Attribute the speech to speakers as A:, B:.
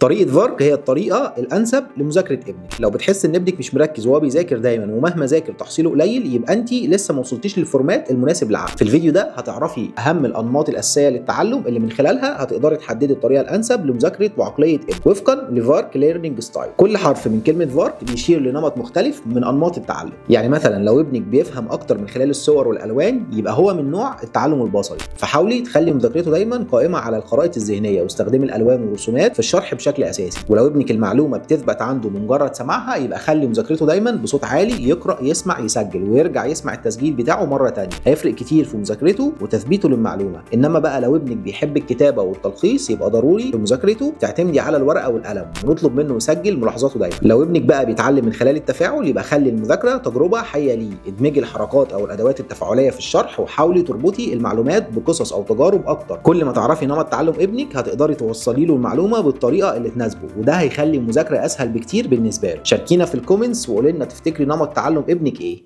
A: طريقة VARK هي الطريقة الأنسب لمذاكرة ابنك. لو بتحس إن ابنك مش مركز وهو بيذاكر دايما ومهما ذاكر تحصيله قليل، يبقى أنت لسه ما وصلتيش لل format المناسب لعقله. في الفيديو ده هتعرفي أهم الأنماط الأساسية للتعلم اللي من خلالها هتقدري تحددي الطريقة الأنسب لمذاكرة وعقلية ابنك وفقا ل VARK learning style. كل حرف من كلمة VARK بيشير لنمط مختلف من أنماط التعلم. يعني مثلا لو ابنك بيفهم أكتر من خلال الصور والألوان يبقى هو من نوع التعلم البصري، فحاولي تخلي مذاكرته دايما قائمة على الخرائط الذهنية واستخدمي الألوان والرسومات في الشرح بشكل اساسي. ولو ابنك المعلومة بتثبت عنده بمجرد سماعها يبقى خلي مذاكرته دايما بصوت عالي، يقرا يسمع يسجل ويرجع يسمع التسجيل بتاعه مرة ثانية، هيفرق كتير في مذاكرته وتثبيته للمعلومة. انما بقى لو ابنك بيحب الكتابة والتلخيص يبقى ضروري في مذاكرته تعتمدي على الورقة والقلم ونطلب منه يسجل ملاحظاته دايما. لو ابنك بقى بيتعلم من خلال التفاعل يبقى خلي المذاكرة تجربه حيه ليه، ادمجي الحركات او الادوات التفاعليه في الشرح وحاولي تربطي المعلومات بقصص او تجارب اكتر. كل ما تعرفي نمط تعلم ابنك هتقدري توصلي له المعلومة بالطريقة اللي تناسبه، وده هيخلي المذاكرة اسهل بكتير بالنسبة له. شاركينا في ال comments وقولي لنا تفتكري نمط تعلم ابنك ايه.